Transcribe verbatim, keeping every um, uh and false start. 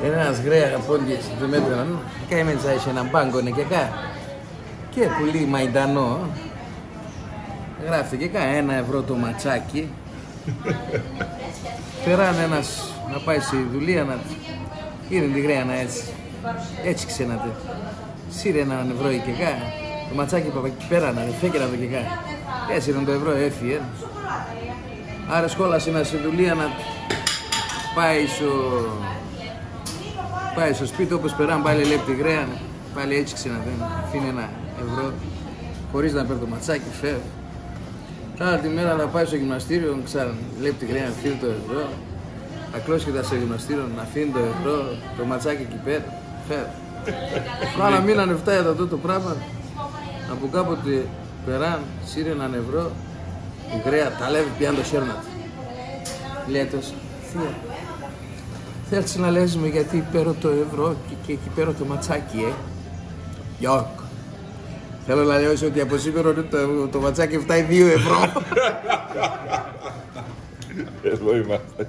Έναν γραίαν απόντιες, το μέτρον, ε; Καημέν' σ' αέτσ' έναν πάγκον εκεικά. Και πουλί μαϊντανόν. Γράφ' ατεν εκεικά: «Έναν ευρώ το ματσάκι». Περάν' ένας να πάει ση δουλείαν ατ', είδεν τη γραίαν αέτσ', έτσιξεν ατεν. Εσύρ' έναν ευρώ εκεικά, το ματσάκι πα-, πέραν' ατεν, εφέκεν ατο εκεικά. Έσυρεν το ευρώ, έφυεν. Αρ' εσκόλασεν ατ' ση δουλείαν ατ', πάει σο, πάει σο σπίτ', όπως περάν' πάλι ελέπ' τη γραίαν, πάλι έτσιξεν ατεν, αφήν' έναν ευρώ, χωρίς να παίρ' το ματσάκι, εφεύ'. Τ' άλ' τη μέρα θα πάει σο γυμναστήριον, ξαν ελέπ' τη γραίαν, αφήν' το ευρώ. Ακλώσκεται σο γυμναστήριον, αφήν' το ευρώ, το ματσάκι εκεί πέρα, εφεύ'. Μάλα μείναν εφτά ατά τούτο πράμαν, από κάποτε περάν', εσύρ' έναν ευρώ, η γραία τ' ελέβ', πιάν' το χ̌έρ'ν ατ'. Λέει ατος: «Θεία, θέλτς να λες με γιατί παίρω το ευρώ και, και εκεί παίρω το ματσάκι, ε?» «Γιοκ. Θέλω να λέω σου ότι από σήμερα το, το ματσάκι ευτάει δύο ευρώ». Εδώ είμαστε.